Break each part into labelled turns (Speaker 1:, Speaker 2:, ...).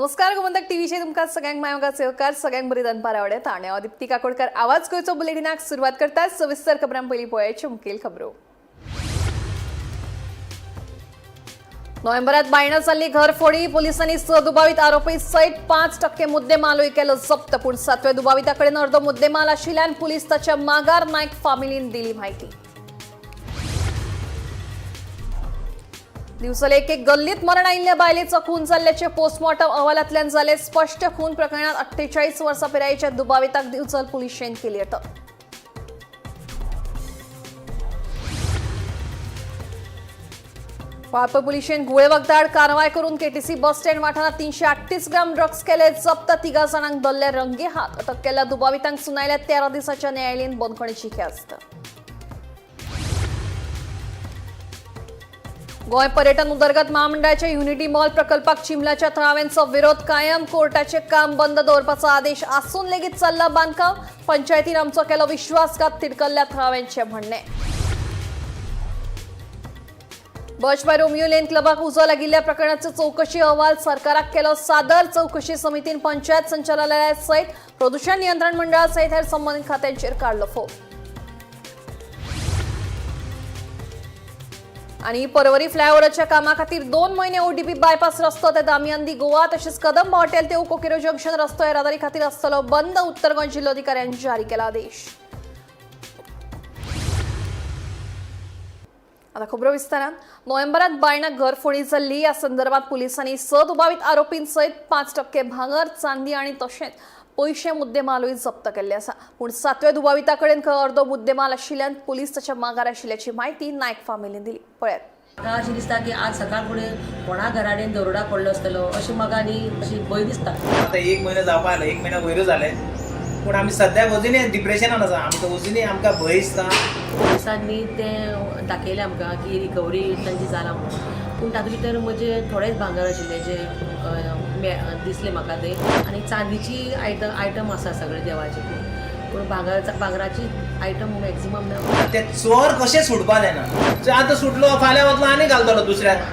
Speaker 1: नमस्कार, गोमंतक टीव्हीचेर तुमकां सगळ्यांक माय सेवकार सगळ्यांक बरी दनपार आवडत आनी हांव दिप्ती काकोडकर आवाज गोंयचो बुलेटिनाक सुरवात करता. सविस्तर खबरां. पयलीं पळयाच्यो मुखेल खबरो. नोव्हेंबरात बायणा जाल्ली घरफोडी. पोलिसांनी स दुबावीत आरोपी सयत 5% मुद्देमालूय केलो जप्त. पूण सातव्या दुबाविता कडेन अर्दो मुद्देमाल आशिल्ल्यान पुलीस ताच्या मागार. नायक फामिलीन दिली माहिती. दिवचल एक एक गल्लीत मरण आयिल्ल्या बायलेचो खून जाल्ल्याचे पोस्टमॉर्टम अहवालांतल्यान जाले स्पश्ट. खून प्रकरणात 48 वर्सां पिरायेच्या दुबाविताक दिवचल पुलिशेन केली अटक. वाळपय पुलिशेन गुळे वखदाड कारवाय करून केटीसी बस स्टँड वाठारांत 338 ग्राम ड्रग्स केले जप्त. तिगा जाणांक धरले रंगे हात. अटक केल्ल्या दुबावितांक सुनायल्या 13 दिसाच्या न्यायालयीन बंदखणीची ख्यास्त. गोंय पर्यटन उदरगत महामंडळाच्या युनिटी मॉल प्रकल्पाक चिमलाच्या थळाव्यांचो विरोध कायम. कोर्टाचे काम बंद दवरपाचो आदेश आसून लेगीत चल्ला बांदकाम. पंचायतीन आमचो केलो विश्वासघात, तिडकल्ल्या थळाव्यांचे म्हणणे. बच बाय रोमियो लेन क्लबाक उजो लागिल्ल्या प्रकरणाचो चौकशी अहवाल सरकाराक केलो सादर. चौकशी समितीन पंचायत संचालनालया सयत प्रदूषण नियंत्रण मंडळा सयत हेर संबंदीत खात्यांचेर काडलो फोग. आणि परवरी फ्लायओव्हराच्या कामा खातीर 2 महिने ओडीपी बायपास रस्तो ते दामियान दी गोवा तसेच कदंब हॉटेल ते कोकेरो जंक्शन रस्तो येरादारी खातीर आसतलो बंद. उत्तर गोंय जिल्होधिकाऱ्यांनी जारी केला आदेश. आता खबरो विस्तारान. नोव्हेंबरात बायणा घरफोडी जाल्ली. या संदर्भात पोलिसांनी स दुबावीत आरोपींसयत 5% भांगर, चांदी आणि तशेंच पयशे मुद्देमालूय जप्त केल्ले आसा. पूण सातव्या दुबाविता कडेन खंय अर्दो मुद्देमाल आशिल्ल्यान पुलीस ताच्या मागार आशिल्ल्याची माहिती नायक फामिलीन दिली. पळयात.
Speaker 2: म्हाका अशें दिसता की आज सकाळ फुडें कोणा घरा कडेन दरोडा पडलो आसतलो अशें म्हाका आनी अशी भंय दिसता.
Speaker 3: आतां एक म्हयनो जावपा आयलो, एक म्हयनो वयरूच जाले, पूण आमी सद्याक अजुनूय डिप्रेशनान आसा. आमकां अजुनूय आमकां भंय दिसता.
Speaker 2: पोलिसांनी तें दाखयलें आमकां की रिकवरी तांची जाला म्हणून, पूण तातूंत भितर म्हजे थोडेच भांगर आशिल्ले जे दिसले म्हाका ते आनी चांदीची आयटम आसा सगळे देवाचे, पूण भांगराची आयटम मॅक्झिमम ना.
Speaker 3: ते चोर कशें सुटपा जायना. आतां सुटलो, फाल्यां वतलो आनी घालतलो दुसऱ्याक.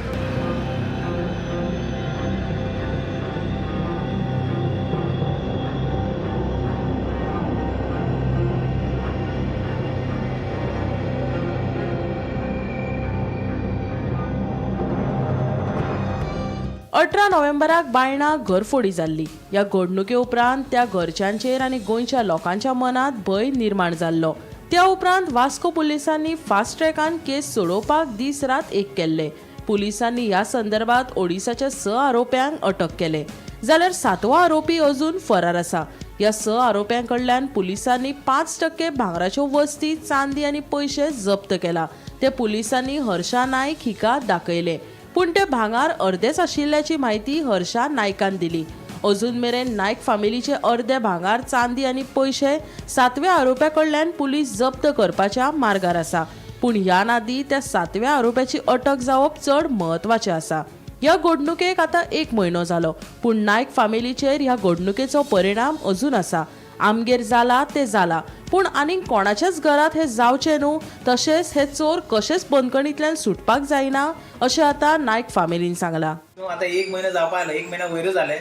Speaker 4: 18 नोव्हेंबराक बायणा घरफोडी जाल्ली. ह्या घडणुके उपरांत त्या घरच्यांचेर आनी गोंयच्या लोकांच्या मनांत भंय निर्माण जाल्लो. त्या उपरांत वास्को पुलिसांनी फास्ट ट्रॅकान केस सोडोवपाक दीस रात एक केल्ले. पुलिसांनी ह्या संदर्भात ओडिसाच्या 6 आरोप्यांक अटक केले, जाल्यार सातवो आरोपी अजून फरार आसा. ह्या 6 आरोप्यां कडल्यान पुलिसांनी 5% भांगराच्यो वस्ती, चांदी आनी पयशे जप्त केला. ते पुलिसांनी हर्षा नायक हिका दाखयले, पूण ते भांगार अर्देच आशिल्ल्याची म्हायती हर्षा नायकान दिली. अजून मेरेन नायक फामिलीचे अर्दे भांगार, चांदी आनी पयशे सातव्या आरोप्या कडल्यान पुलीस जप्त करपाच्या मार्गार आसा. पूण ह्या नादी त्या सातव्या आरोप्याची अटक जावप चड म्हत्वाचें आसा. ह्या घडणुकेक आतां एक म्हयनो जालो, पूण नायक फामिलीचेर ह्या घडणुकेचो परिणाम अजून आसा. आमगेर जाला ते जाला, पूण आनीक कोणाच्याच घरात हे जावचें न्हू, तशेंच हे चोर कशेच बंदखणींतल्यान सुटपाक जायना अशें आतां नायक फामिलीन सांगलां.
Speaker 3: आतां एक म्हयनो जावपा आयलो, एक म्हयनो वयरूच जाले,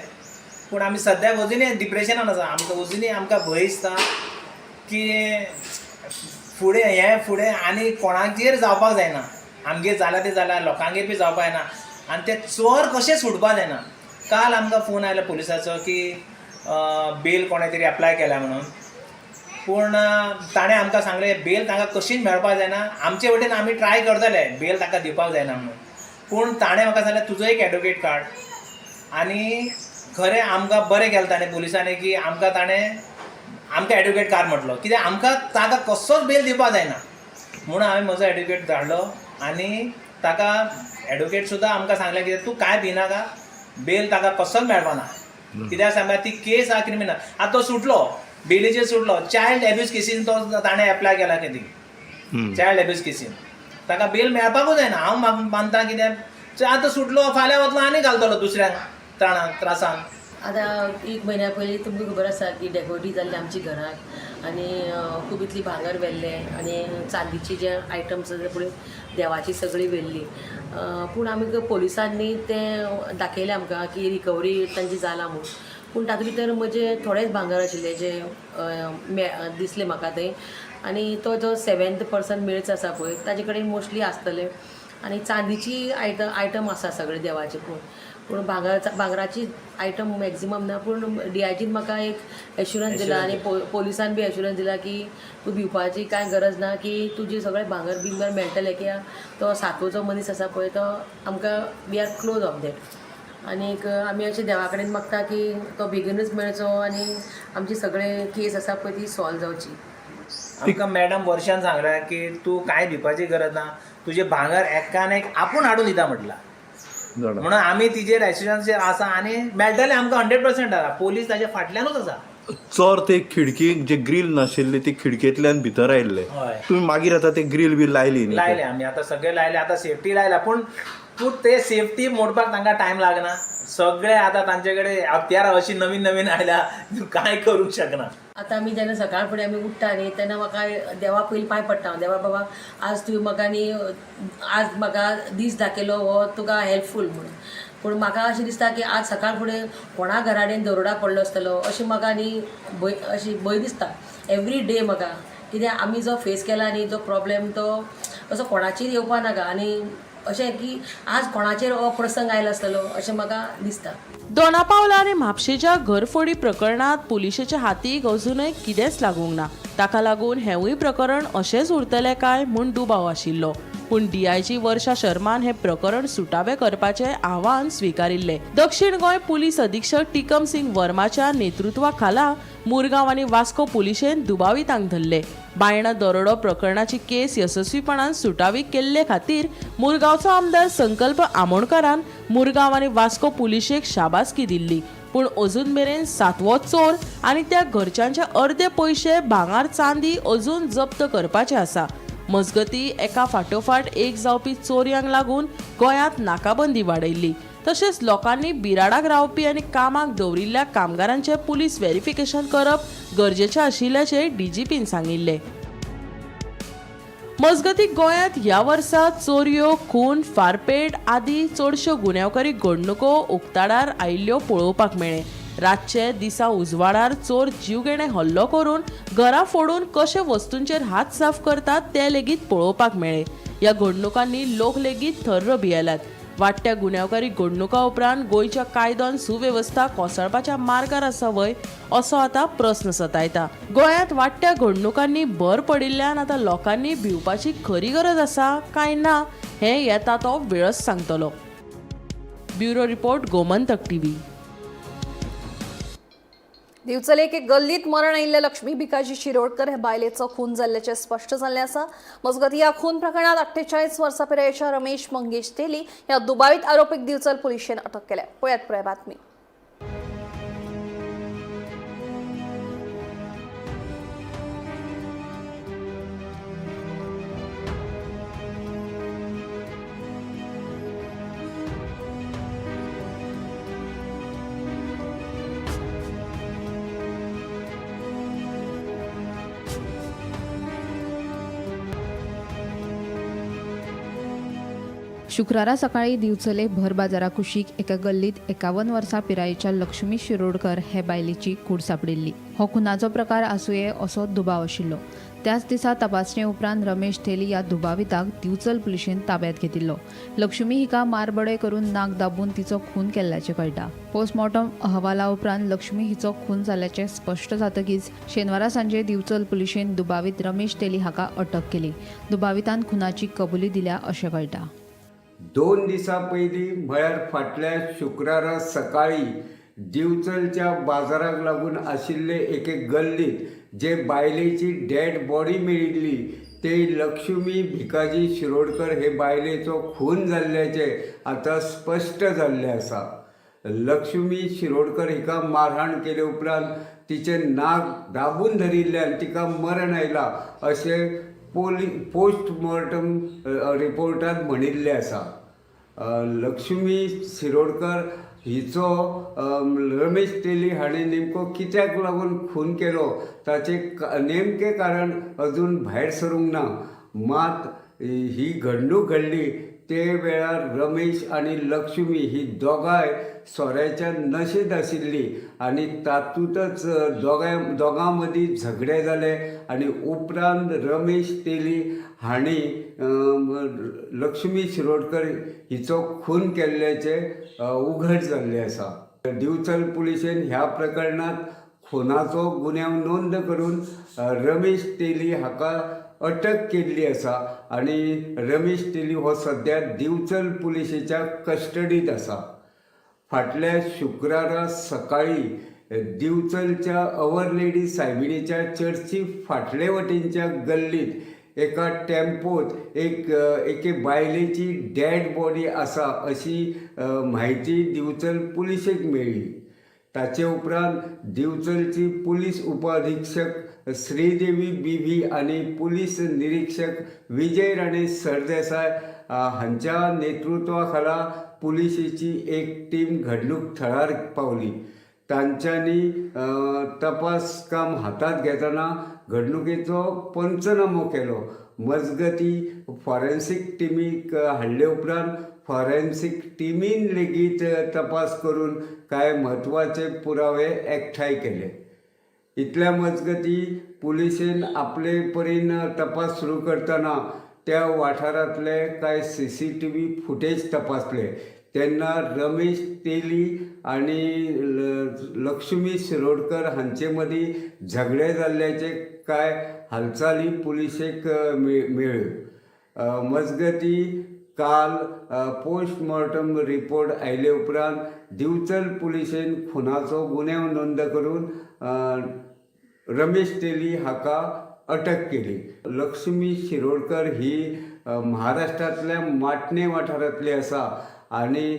Speaker 3: पूण आमी सद्याक अजुनूय डिप्रेशनान आसा. आमकां अजुनूय आमकां भंय दिसता की फुडें हें फुडें आनी कोणाचेर जावपाक जायना. आमगेर जालां तें जालां, लोकांगेर बी जावपाक जायना आनी ते चोर कशें सुटपाक जायना. काल आमकां फोन आयलो पुलिसाचो की बेल कोणें तरी एप्लाय केल्या म्हणून, पूण ताणें आमकां सांगलें बेल तांकां कशीच मेळपाक जायना. आमचे वटेन आमी ट्राय करतले बेल ताका दिवपाक जायना म्हणून, पूण ताणें म्हाका सांगलें तुजो एक एडवोकेट काड. आनी खरें आमकां बरें केलें ताणें पुलिसांनी की आमकां ताणें आमकां एडवोकेट काड म्हटलो, कित्याक आमकां ताका कसोच बेल दिवपाक जायना म्हणून हांवें म्हजो एडवोकेट धाडलो आनी ताका एडवोकेट सुद्दां आमकां सांगलें कित्याक तूं कांय भिनाका, बेल ताका कसोच मेळपाना. कित्याक सांगता ती केस आहा क्रिमिनल. आतां तो सुटलो, बेलीचेर सुटलो. चायल्ड एब्यूज केसीन तो ताणें एप्लाय केला कितें चायल्ड एब्यूज केसीन ताका बेल मेळपाकूच जायना. हांव मानता कित्याक आतां सुटलो, फाल्यां वतलो आनी घालतलो दुसऱ्यांक त्रासान.
Speaker 2: आतां एक म्हयन्या पयलीं तुमकां खबर आसा की डेकोटी जाल्ली आमच्या घराक आनी खूब इतली भांगर व्हेल्लें आनी चांदीची जे आयटम्स आसा पळय देवाची सगळी व्हेल्ली. पूण आमी पोलिसांनी तें दाखयलें आमकां की रिकवरी तांची जाला म्हूण, पूण तातूंत भितर म्हजे थोडेच भांगर आशिल्ले जे दिसले म्हाका थंय. आनी तो जो सेवेंथ पर्सन मेळचो आसा पळय ताजे कडेन मोस्टली आसतले. आनी चांदीची आयटम आसा सगळे देवाचे, पूण पूण भांगराची आयटम मॅक्झिमम ना. पूण डीआयजीन म्हाका एक एश्युरन्स दिला आनी पोलिसान बी एश्युरन्स दिला की तूं भिवपाची कांय गरज ना, की तुजें सगळें भांगर बिंगर मेळटलें, की तो सातवो जो मनीस आसा पळय तो आमकां we are close of that. आनीक आमी अशें देवा कडेन मागता की तो बेगीनूच मेळचो आनी आमची सगळे केस आसा पळय ती सॉल्व जावची.
Speaker 3: आमकां मॅडम वर्षान सांगलां की तूं कांय भिवपाची गरज ना, तुजें भांगर एकान एक आपूण हाडून दिता म्हटलां.
Speaker 5: जाणा.
Speaker 3: म्हणून आमी तिजेर एश्युरन्सीर आसा आनी मेळटलें आमकां 100% आसा. पोलीस ताच्या फाटल्यानूच आसा.
Speaker 5: चोर ते खिडकी जे ग्रील नाशिल्ली ती खिडकेंतल्यान भितर आयिल्ले.
Speaker 3: हय.
Speaker 5: तुमी मागीर आतां ते ग्रील बी लायली न्ही?
Speaker 3: लायले आमी आतां सगळे लायले, आतां सेफ्टी लायला, पूण तूं ते सेफ्टी मोडपाक तांकां टायम लागना. सगळे आतां तांचे कडेन हत्यारां अशी नवीन नवीन आयल्या, तूं कांय करूंक शकना.
Speaker 2: आतां आमी जेन्ना सकाळ फुडें आमी उठ्ठा न्ही तेन्ना म्हाका देवा पयलीं पांय पडटा हांव, देवा बाबा आज तुवें म्हाका न्ही आज म्हाका दीस दाखयलो हो तुका हेल्पफूल म्हणून. पूण म्हाका अशें दिसता की आज सकाळ फुडें कोणा घरा कडेन दरोडा पडलो आसतलो अशें म्हाका न्ही भंय, अशी भंय दिसता एवरी डे म्हाका. कित्याक आमी जो फेस केला न्ही जो प्रॉब्लेम तो असो कोणाचेर येवपा नाका, आनी अशें की आज कोणाचेर हो प्रसंग आयलो आसतलो अशें म्हाका दिसता.
Speaker 4: दोनापावला आनी म्हापशेच्या घरफोडी प्रकरणांत पुलिशेच्या हातीक अजुनय कितेंच लागूंक ना. ताका लागून हेंवूय प्रकरण अशेंच उरतलें काय म्हूण दुबाव आशिल्लो. पूण डीआयजी वर्षा शर्मान हें प्रकरण सुटावें करपाचें आव्हान स्विकारिल्लें. दक्षिण गोंय पुलीस अधीक्षक टिकम सिंग वर्माच्या नेतृत्वा खाला मुरगांव आनी वास्को पुलिशेन दुबावितांक धरले. बायणा दरोडो प्रकरणाची केस येसस्वीपणान सुटावी केल्ले खातीर मुरगांवचो आमदार संकल्प आमोणकारान मुरगांव आनी वास्को पुलिशेक शाबासकी दिल्ली. पूण अजून मेरेन सातवो चोर आनी त्या घरच्यांचे अर्दे पयशे भांगर चांदी अजून जप्त करपाचे आसा. मजगती एका फाटोफाट एक जावपी चोरयांक लागून गोंयांत नाकाबंदी वाडयल्ली. तशेंच लोकांनी बिराडाक रावपी आनी कामाक दवरिल्ल्या कामगारांचें पुलीस व्हेरिफिकेशन करप गरजेचें आशिल्ल्याचें डीजीपीन सांगिल्लें. मजगती गोंयांत ह्या वर्सा चोरयो, खून, फारपेट आदी चडश्यो गुन्यांवकारी घडणुको उक्ताडार आयिल्ल्यो पळोवपाक मेळ्ळे. रातचे दिसा उजवाडार चोर जीवघेणे हल्लो करून घरां फोडून कशे वस्तूंचेर हात साफ करतात ते लेगीत पळोवपाक मेळ्ळे. ह्या घडणुकांनी लोक लेगीत थर्र भियेल्यात. वाडट्या गुन्यांवकारी घडणुकां उपरांत गोंयच्या कायदो सुवेवस्था कोसळपाच्या मार्गार आसा व्हय असो आतां प्रस्न सतायता. गोंयांत वाडट्या घडणुकांनी भर पडिल्ल्यान आतां लोकांनी भिवपाची खरी गरज आसा काय ना हें येता तो वेळच सांगतलो. Bureau report, Gomantak TV.
Speaker 1: Divchal एके गल्लीत मरण आयिल्ल्या लक्ष्मी भिकाजी शिरोडकर हे बायलेचो खून जाल्ल्याचें स्पश्ट जाल्लें आसा. मजगतीं ह्या खून प्रकरणांत 48 वर्सां पिरायेच्या रमेश मंगेश तेली ह्या दुबावीत आरोपीक दिवचल पुलिशेन अटक केल्या. पळयात पुराय बातमी.
Speaker 6: शुक्रारा सकाळी दिवचले भर बाजारा कुशीक एका गल्लीत 51 वर्सां पिरायेच्या लक्ष्मी शिरोडकर हे बायलेची कूड सांपडिल्ली. हो खुनाचो प्रकार आसुये असो दुबाव आशिल्लो. त्याच दिसा तपासणे उपरांत रमेश थेली ह्या दुबाविताक दिवचल पुलिशेन ताब्यात घेतिल्लो. लक्ष्मी हिका मारबडय करून नाक दाबून तिचो खून केल्ल्याचें कळटा. पोस्टमॉर्टम अहवाला उपरांत लक्ष्मी हिचो खून जाल्ल्याचें स्पश्ट जातकीच शेनवारा सांजे दिवचल पुलिशेन दुबावीत रमेश तेली हाका अटक केली. दुबावितान खुनाची कबुली दिल्या अशें कळटा.
Speaker 7: 2 दिसां पयलीं म्हळ्यार फाटल्या शुक्रारा सकाळी दिवचलच्या बाजाराक लागून आशिल्ले एके गल्लीत जे बायलेची डेड बॉडी मेळिल्ली ते लक्ष्मी भिकाजी शिरोडकर हे बायलेचो खून जाल्ल्याचें आतां स्पश्ट जाल्लें आसा. लक्ष्मी शिरोडकर हिका मारहाण केले उपरांत तिचें नाक दाबून धरिल्ल्यान तिका मरण आयलां अशें पोस्टमॉर्टम रिपोर्टांत म्हणिल्लें आसा. लक्ष्मी शिरोडकर हिचो रमेश तेली हाणें नेमको कित्याक लागून खून केलो ताचें नेमकें कारण अजून भायर सरूंक ना. मात ही घडणूक घडली ते वेळार रमेश आनी लक्ष्मी ही दोगांय सोऱ्याच्या नशेंत आशिल्ली आनी तातूंतच दोगां मदीं झगडें जालें आनी उपरांत रमेश तेली हांणी लक्ष्मी शिरोडकर हिचो खून केल्ल्याचें उघड जाल्लें आसा. दिवचल पुलिशेन ह्या प्रकरणांत खुनाचो गुन्यांव नोंद करून रमेश तेली हाका अटक केल्ली आसा आनी रमेश तेली हो सद्या दिवचल पुलिशेच्या कस्टडींत आसा. फाटल्या शुक्रारा सकाळी दिवचलच्या our lady सायबिणीच्या चर्ची फाटले वटेनच्या गल्लीत एका टेम्पोत एके बायलेची डॅड बॉडी आसा अशी म्हायती दिवचल पुलिशेक मेळ्ळी. ताचे उपरांत दिवचलची पुलीस उपअधिक्षक श्रीदेवी बीवी आनी पुलीस निरीक्षक विजय राणे सरदेसाय हांच्या नेतृत्वा खाला पुलिशेची एक टीम घडणूक थळार पावली. तांच्यांनी तपास काम हातांत घेतना घडणुकेचो पंचनामो केलो. मजगती फॉरेन्सीक टिमीक हाडले उपरांत फॉरेन्सीक टिमीन लेगीत तपास करून कांय म्हत्वाचे पुरावे एकठांय केले. इतल्या मजगती पुलिशेन आपले परीन तपास सुरू करतना त्या वाठारांतले कांय CCTV footage तपासले तेन्ना रमेश तेली आनी लक्ष्मी शिरोडकर हांचे मदीं झगडें जाल्ल्याचे कांय हालचाली पुलिशेक मेळ्ळ्यो. मजगती काल पोस्टमॉर्टम रिपोर्ट आयले उपरांत दिवचल पुलिशेन खुनाचो गुन्यांव नोंद करून रमेश तेली हाका अटक केली. लक्ष्मी शिरोडकर ही महाराष्ट्रांतल्या माटणे वाठारांतली आसा आनी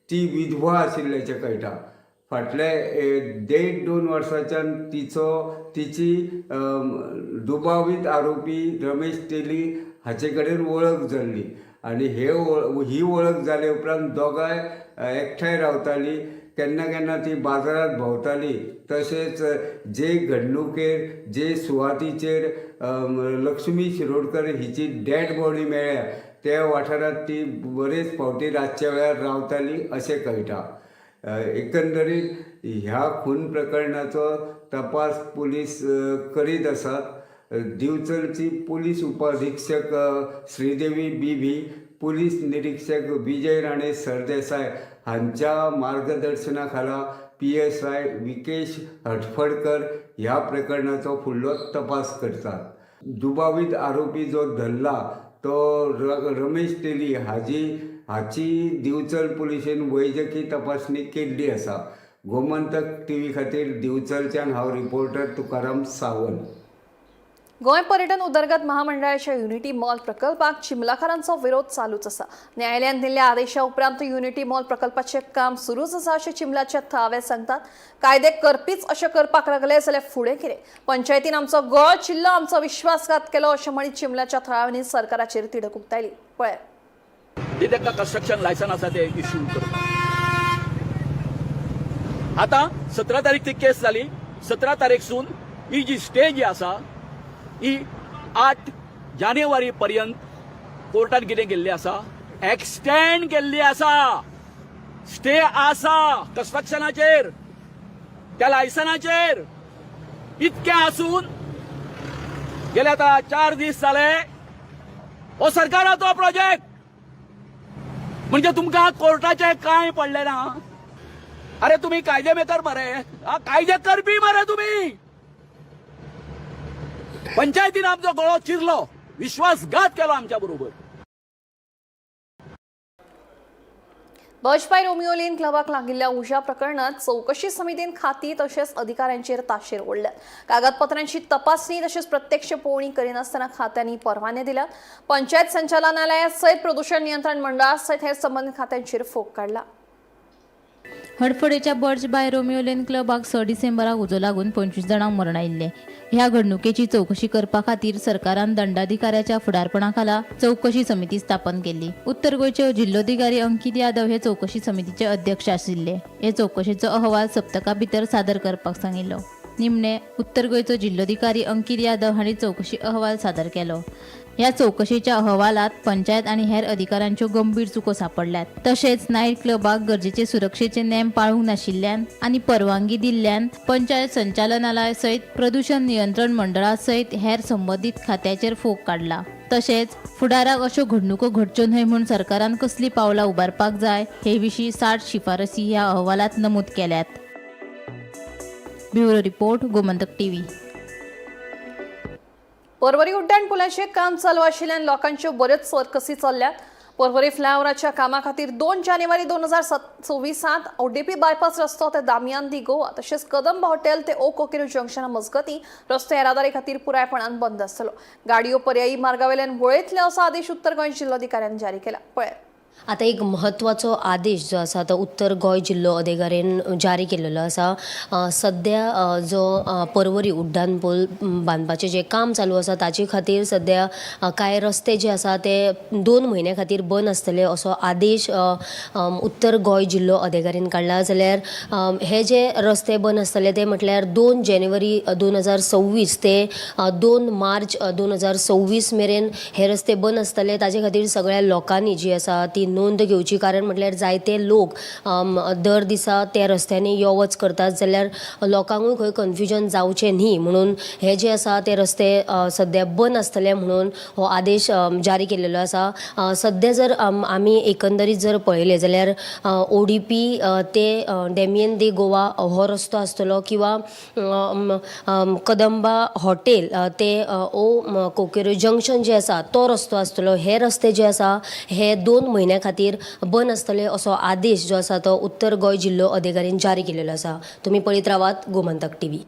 Speaker 7: ती विधवा आशिल्ल्याचें कळटा. फाटल्या 1.5-2 वर्सांच्यान तिची दुबावीत आरोपी रमेश तेली हाचे कडेन वळख जाल्ली आनी ही वळख जाले उपरांत दोगांय एकठांय रावताली. केन्ना केन्ना ती बाजारांत भोंवताली. तशेंच जे घडणुकेर जे सुवातीचेर लक्ष्मी शिरोडकर हिची डॅड बॉडी मेळ्ळ्या त्या वाठारांत ती बरेच फावटी रातच्या वेळार रावताली अशें कळटा. एकंदरीत ह्या खून प्रकरणाचो तपास पुलीस करीत आसात. दिवचलची पुलीस उपअधिक्षक श्रीदेवी बीवी, पुलीस निरीक्षक विजय राणे सरदेसाय हांच्या मार्गदर्शना खाला PSI Vikesh Hatfadkar ह्या प्रकरणाचो फुडलो तपास करतात. दुबावीत आरोपी जो धरला तो रमेश तेली हाची दिवचल पुलिशेन वैजकी तपासणी केल्ली आसा. गोमंतक टीव्ही खातीर दिवचलच्यान हांव रिपोर्टर तुकाराम सावंत.
Speaker 1: गोंय पर्यटन उदरगत महामंडळाच्या युनिटी मॉल प्रकल्पाक चिमलाकारांचो विरोध चालूच आसा. न्यायालयान दिल्ल्या आदेशा उपरांत युनिटी मॉल प्रकल्पाचें काम सुरूच आसा अशें चिमलाचे थळावे सांगतात. कायदे करपीच अशें करपाक लागले जाल्यार फुडें कितें? पंचायतीन आमचो गळो चिल्लो, आमचो विश्वासघात केलो अशें म्हणीत चिमलाच्या थळाव्यांनी सरकाराचेर तिडक उक्तायली. पळय.
Speaker 8: ते तांकां कन्स्ट्रक्शन लायसन आसा ते इश्यू करता. आतां 17 तारीख ती केस जाली. 17 तारीख सून ही जी स्टे जी आसा ही 8 जानेवारी पर्यंत कोर्टान कितें केल्ली आसा, एक्सटेंड केल्ली आसा. स्टे आसा कन्स्ट्रक्शनाचेर, त्या लायसनाचेर. इतकें आसून गेले आतां 4 दीस जाले हो सरकाराचो प्रोजेक्ट म्हणजे तुमकां कोर्टाचें कांय पडलें ना. अरे तुम्ही कायदे मेकर मरे, हा कायदे करपी मरे तुम्ही. पंचायतीन आमचो गळो चिरलो, विश्वासघात केलो आमच्या बरोबर.
Speaker 1: बजपाई रोमिओ लेन क्लबाक लागिल्ल्या उज्या प्रकरणात चौकशी समितीन खाती तशेंच अधिकाऱ्यांचेर ताशेर ओडल्यात. कागदपत्रांची तपासणी तशेंच प्रत्यक्ष पळोवणी करिनासतना खात्यांनी परवाने दिल्यात. पंचायत संचालनालया सयत प्रदूषण नियंत्रण मंडळा सयत हेर संबंदीत खात्यांचेर फोग काडला.
Speaker 9: हडफडेच्या बर्च बाय रोमियो लेन क्लबाक 6 डिसेंबराक उजो लागून 25 जाणांक मरण आयिल्लें. ह्या घडणुकेची चवकशी करपा खातीर सरकारान दंडाधिकाऱ्याच्या फुडारपणा खाला चवकशी समिती स्थापन केल्ली. उत्तर गोंयचे जिल्लोधिकारी अंकित यादव हे चवकशी समितीचे अध्यक्ष आशिल्ले. हे चवकशेचो अहवाल सप्तका भितर सादर करपाक सांगिल्लो. निमणे उत्तर गोंयचो जिल्लोधिकारी अंकित यादव हांणी चवकशी अहवाल सादर केलो. ह्या चवकशेच्या अहवालात पंचायत आनी हेर अधिकाऱ्यांच्यो गंभीर चुको सापडल्यात. तशेंच नायट क्लबाक गरजेचे सुरक्षेचे नेम पाळूंक नाशिल्ल्यान आनी परवानगी दिल्ल्यान पंचायत संचालनालय सयत प्रदूषण नियंत्रण मंडळा सयत हेर संबंदीत खात्याचेर फोग काडला. तशेंच फुडाराक अश्यो घडणुको घडच्यो न्हय म्हूण सरकारान कसलीं पावलां उबारपाक जाय हे विशीं 60 शिफारसी ह्या अहवालात नमूद केल्यात. Bureau report, Gomantak TV.
Speaker 1: Porvorim उड्डाण पुलाचें काम चालू आशिल्ल्यान लोकांच्यो बऱ्योच सर्कसी चल्ल्यात. पर्वरी फ्लायओव्हराच्या कामा खातीर 2 जानेवारी 2024 ओडीपी बायपास रस्तो ते दामियान दी गोवा तशेंच कदंब हॉटेल ते ओ कोकेरू जंक्शना मजगतीं रस्तो येरादारी खातीर पुरायपणान बंद आसतलो. गाडयो पर्यायी मार्गावेल्यान वळयतले असो आदेश उत्तर गोंय जिल्लोधिकाऱ्यान जारी केला. पळयात.
Speaker 10: आतां एक म्हत्वाचो आदेश जो आसा तो उत्तर गोंय जिल्लो अधिकाऱ्यान जारी केल्लो आसा. सद्या जो पर्वरी उड्डाण पूल बांदपाचें जें काम चालू आसा ताचे खातीर सद्या कांय रस्ते जे आसा ते 2 म्हयन्या खातीर बंद आसतले असो आदेश उत्तर गोंय जिल्लो अधिकाऱ्यान काडला. जाल्यार हे जे रस्ते बंद आसतले ते म्हटल्यार 2 जानेवारी 2026 ते 2 मार्च 2026 मेरेन हे रस्ते बंद आसतले. ताजे खातीर सगळ्या लोकांनी जी आसा ती नोंद घेवची, कारण म्हटल्यार जायते लोक दर दिसा त्या रस्त्यांनी यो वच करतात, जाल्यार लोकांकूय खंय कन्फ्युजन जावचें न्ही म्हणून हे जे आसा ते रस्ते सद्या बंद आसतले म्हणून हो आदेश जारी केल्लो आसा. सद्या जर आमी एकंदरीत जर पळयलें जाल्यार ओडीपी ते डेमियन दे गोवा हो रस्तो आसतलो किंवा कदंबा हॉटेल ते ओ कोकेरो जंक्शन जे आसा तो रस्तो आसतलो. हे रस्ते जे आसा हे 2 म्हयन्या खातीर बंद आसतले असो आदेश जो आसा तो उत्तर गोंय जिल्लो अधिकाऱ्यान जारी केलेलो आसा. तुमी पळयत रावात गोमंतक टीव्ही.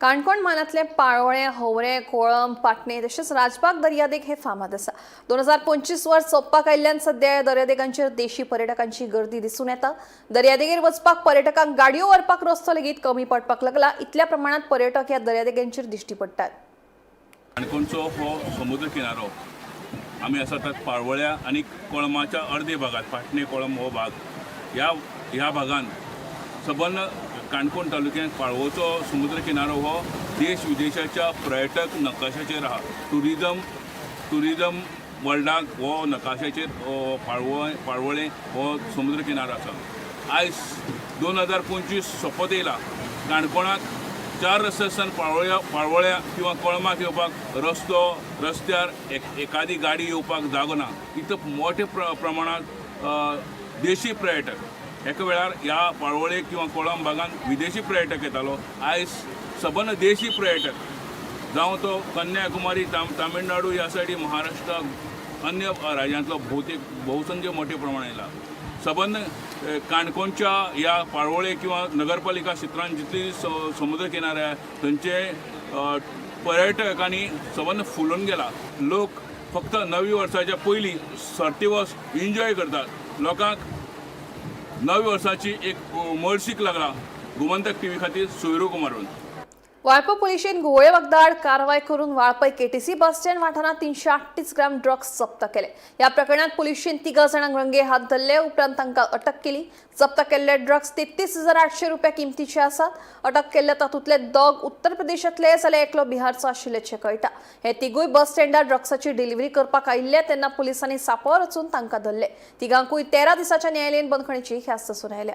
Speaker 1: काणकोण म्हालांतले पाळोळें, होवरें, कोळंब, पाटणे तशेंच राजबाग दर्यादेग हे फामाद आसा. 2025 वर्स सोंपपाक आयिल्ल्यान सद्या ह्या दर्यादेगांचेर देशी पर्यटकांची गर्दी दिसून येता. दर्यादेगेर वचपाक पर्यटकांक गाडयो व्हरपाक रस्तो लेगीत कमी पडपाक लागला. इतल्या प्रमाणांत पर्यटक ह्या दर्यादेगांचेर दिश्टी पडटात.
Speaker 11: काणकोणचो हो समुद्र किनारो आमी आसा त्यात पाळवळ्या आनी कोळमाच्या अर्दे भागात पाटणे कोळंब हो भाग ह्या ह्या भागान सबंद काणकोण तालुक्यांत पाळवोचो समुद्र किनारो हो देश विदेशाच्या पर्यटक नकाशाचेर आहा. टुरिजम वर्ल्डाक हो नकाशाचेर हो पाळवळें हो समुद्र किनारो आसा. आयज 2025 सोंपत येयला. काणकोणाक 4 रस्त्यासान पाळवळ्या किंवा कोळमाक येवपाक रस्त्यार एकादी गाडी येवपाक जागो ना. इतलो मोठ्या प्रमाणात देशी पर्यटक एका वेळार ह्या पाळवळे किंवा कोळंब भागान विदेशी पर्यटक येतालो. आयज सबंद देशी पर्यटक जावं तो कन्याकुमारी, तामिळनाडू ह्या सायडी, महाराष्ट्र, अन्य राज्यांतलो भोवतेक बहुसंख्य मोठ्या प्रमाणात येयला. सबंद काणकोणच्या ह्या पाळोळे किंवा नगरपालिका क्षेत्रांत जितली समुद्र किनारे आहा थंयचे पर्यटकांनी सबंद फुलून गेला. लोक फक्त नवी वर्साच्या पयलीं सर्ती वर्स एन्जॉय करतात. लोकांक नव्या वर्साची एक उमळशीक लागला. गोमंतक टीव्ही खातीर सोयरू कुमारून.
Speaker 1: वाळपय पुलिशेन घुंवळे वखदां कारवाय करून वाळपय केटीसी बस स्टँड वाठारांत 338 ग्राम ड्रग्स जप्त केले. ह्या प्रकरणात पुलिशेन 3 जाणांक रंगे हात धरले उपरांत तांकां अटक केली. जप्त केल्ले ड्रग्स 33,800 रुपया किमतीचे आसात. अटक केल्ले तातूंतले 2 उत्तर प्रदेशांतले जाल्यार एकलो बिहारचो आशिल्ल्याचें कळटा. हे तिगूय बस स्टँडार ड्रग्साची डिलिव्हरी करपाक आयिल्ले तेन्ना पुलिसांनी सापावर वचून तांकां धरले. तिगांकूय 13 दिसाच्या न्यायालयीन बंदखणीची ख्यास्त सुनायल्या.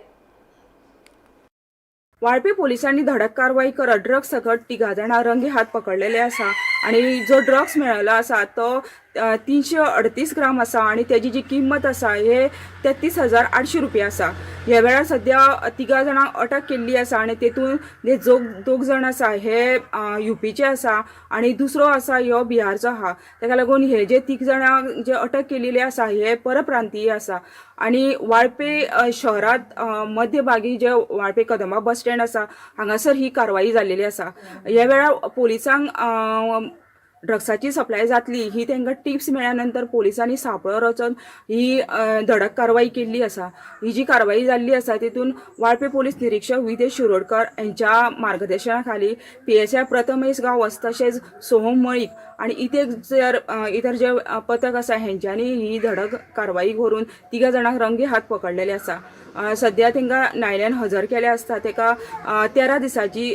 Speaker 12: वाळपे पोलिसांनी धडक कारवाई करत ड्रग्स सकट 3 जाणां रंगे हात पकडलेले आसा आणि जो ड्रग्स मेळिल्लो आसा तो 338 ग्राम आसा आणि तेजी जी किंमत आसा हे 33,800 रुपया आसा. ह्या वेळार सद्या 3 जाणांक अटक केल्ली आसा आणि तेतून जे दोग जाण आसा हे युपीचे आसा आणि दुसरो आसा ह्यो बिहारचो आहा. तेका लागून हे जे 3 जाणांक जे अटक केलेली आसा हे परप्रांतीय आसा आणि वाळपे शहरात मध्यभागी जे वाळपे कदंबा बस स्टँड आसा हांगासर ही कारवाई जाल्लेली आसा. ह्या वेळार पोलिसांक ड्रग्साची सप्लाय जातली ही तांकां टिप्स मेळ्ळ्या नंतर पोलिसांनी सांपळो रचून ही धडक कारवाई केल्ली आसा. ही जी कारवाई जाल्ली आसा तितून वाळपे पोलीस निरीक्षक विदेश शिरोडकर यांच्या मार्गदर्शना खाली PSI Prathamesh Gawas तशेंच सोहम मळीक आनी इतर इतर जे पथक आसा हेंच्यांनी ही धडक कारवाई करून तिगा जाणांक रंगे हात पकडलेले आसा. सद्या तांकां न्यायालयान हजर केले आसता ताका 13 दिसांची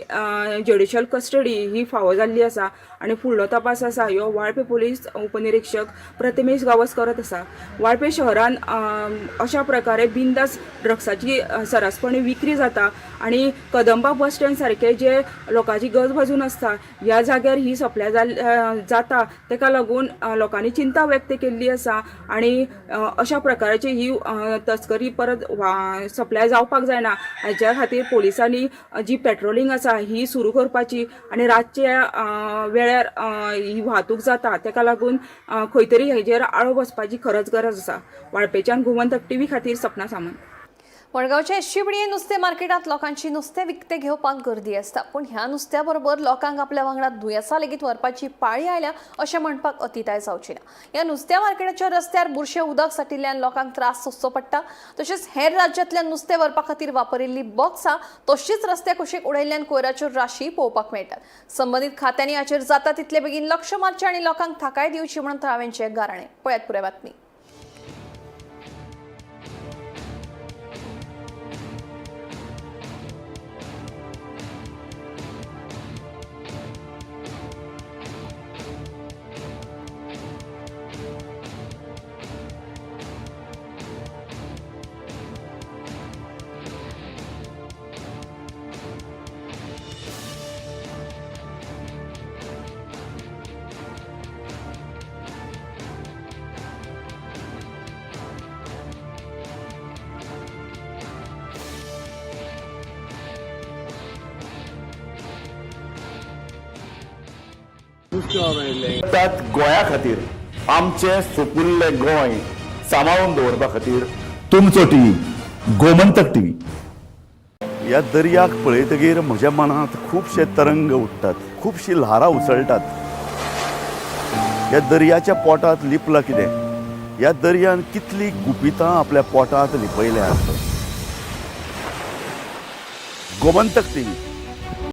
Speaker 12: ज्युडिशियल कस्टडी ही फावो जाल्ली आसा आनी फुडलो तपास आसा ह्यो वाळपे पोलीस उपनिरीक्षक प्रथमेश गांवस करत आसा. वाळपे शहरान अशा प्रकारे बिंदास ड्रग्साची सरासपणी विक्री जाता आनी कदंबा बस स्टँड सारके जे लोकांची गजबजून आसता ह्या जाग्यार ही सप्लाय जाता ताका लागून लोकांनी चिंता व्यक्त केल्ली आसा आनी अशा प्रकाराची ही तस्करी परत सप्लाय जावपाक जायना हाच्या खातीर पोलिसांनी जी पेट्रोलिंग आसा ही सुरू करपाची आनी रातच्या वेळार ही वाहतूक जाता ताका लागून खंय तरी हेजेर आळो बसपाची खरंच गरज आसा. वाळपेच्यान गोमंतक टीव्ही खातीर सपना सामंत.
Speaker 1: मडगांवच्या एसजीबीडीए नुस्तें मार्केटांत लोकांची नुस्तें विकतें घेवपाक गर्दी आसता, पूण ह्या नुस्त्या बरोबर लोकांक आपल्या वांगडा दुयेंसां लेगीत व्हरपाची पाळी आयल्या अशें म्हणपाक अतिताय जावची ना. ह्या नुस्त्या मार्केटाच्या रस्त्यार बुरशें उदक साठिल्ल्यान लोकांक त्रास सोंसचो पडटा. तशेंच हेर राज्यांतल्यान नुस्तें व्हरपा खातीर वापरिल्ली बॉक्सां तशीच रस्त्या कुशीक उडयल्ल्यान कोयराच्यो राशी पळोवपाक मेळटात. संबंदीत खात्यांनी हाचेर जाता तितले बेगीन लक्ष मारचें आनी लोकांक थाकाय दिवची म्हणून थळाव्यांचें गाराणें. पळयात पुराय बातमी.
Speaker 13: त्यात गोंया खातीर आमचें सुपुल्लें गोंय सांबाळून दवरपा खातीर तुमचो टीव्ही गोमंतक टीव्ही. ह्या दर्याक पळयतगीर म्हज्या मनांत खुबशे तरंग उठ्ठात, खुबशीं ल्हारां उसळटात. ह्या दर्याच्या पोटांत लिपलां कितें? ह्या दर्यान कितलीं गुपितां आपल्या पोटांत लिपयल्यांत? गोमंतक टीव्ही.